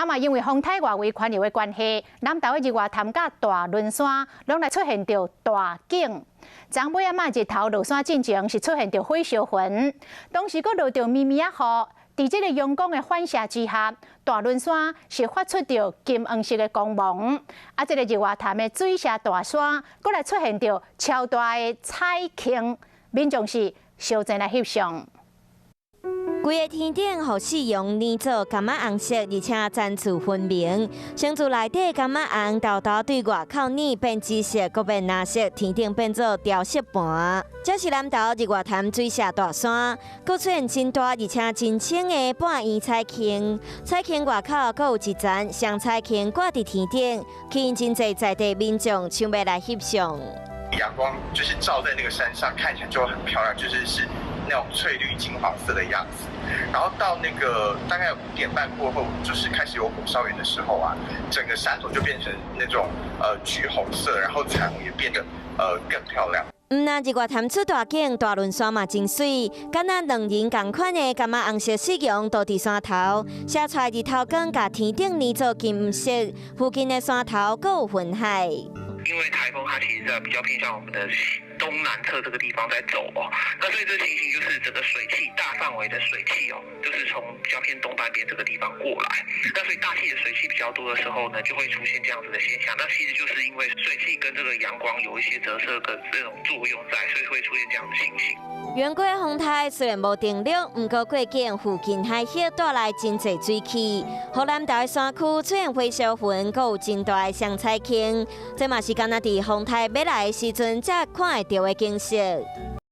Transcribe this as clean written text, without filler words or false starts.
啊嘛，因為風颱外圍環流的關係，南投的日月潭佮大崙山攏來出現著大景。昨尾仔嘛日頭落山進前是出現著火燒雲，當時閣落著暝暝仔雨，佇這個陽光的反射之下，大崙山是發出著金黃色的光芒。啊，這個日月潭的水社大山，閣來出現著超大的彩虹，民眾是相爭來翕相。規个天頂予夕陽染做柑仔紅色，而且層次分明。先自內底柑仔紅，沓沓對外口染變紫色，閣變藍色，天頂變做調色盤。這是南投日月潭水社大山，閣出現真大而且真清的半圓彩虹。彩虹外口閣有一層雙彩虹掛佇天頂，吸引真濟在地民眾搶欲來翕相。陽光就是照在那個山上，看起來就很漂亮，就是那種翠綠金黃色的樣子。然後到那個大概5點半過後，就是開始有火燒雲的時候啊，整個山頭就變成那種橘紅色，然後彩虹也變得更漂亮。毋但日月潭出大景，大崙山嘛真媠，敢若兩人仝款的柑仔紅色夕陽都佇山頭，射出來日頭光，共天頂染做金黃色，附近的山頭閣有雲海。因為颱風它其實在比較偏向我們的東南側這個地方在走哦，那所以這情形就是整個水汽大範圍的水汽哦，就是從比較偏東半邊這個地方過來，那所以大氣的水汽比較多的時候呢，就會出現這樣子的現象。那其實就是因為水汽跟這個陽光有一些折射跟這種作用在，所以會出現這樣的情形。越過風颱雖然無登陸，毋過過境附近海域帶來真濟水汽，予南投的山區出現火燒雲，閣有真大的雙彩虹。這嘛是敢若佇風颱欲來的時陣才看會著的景色。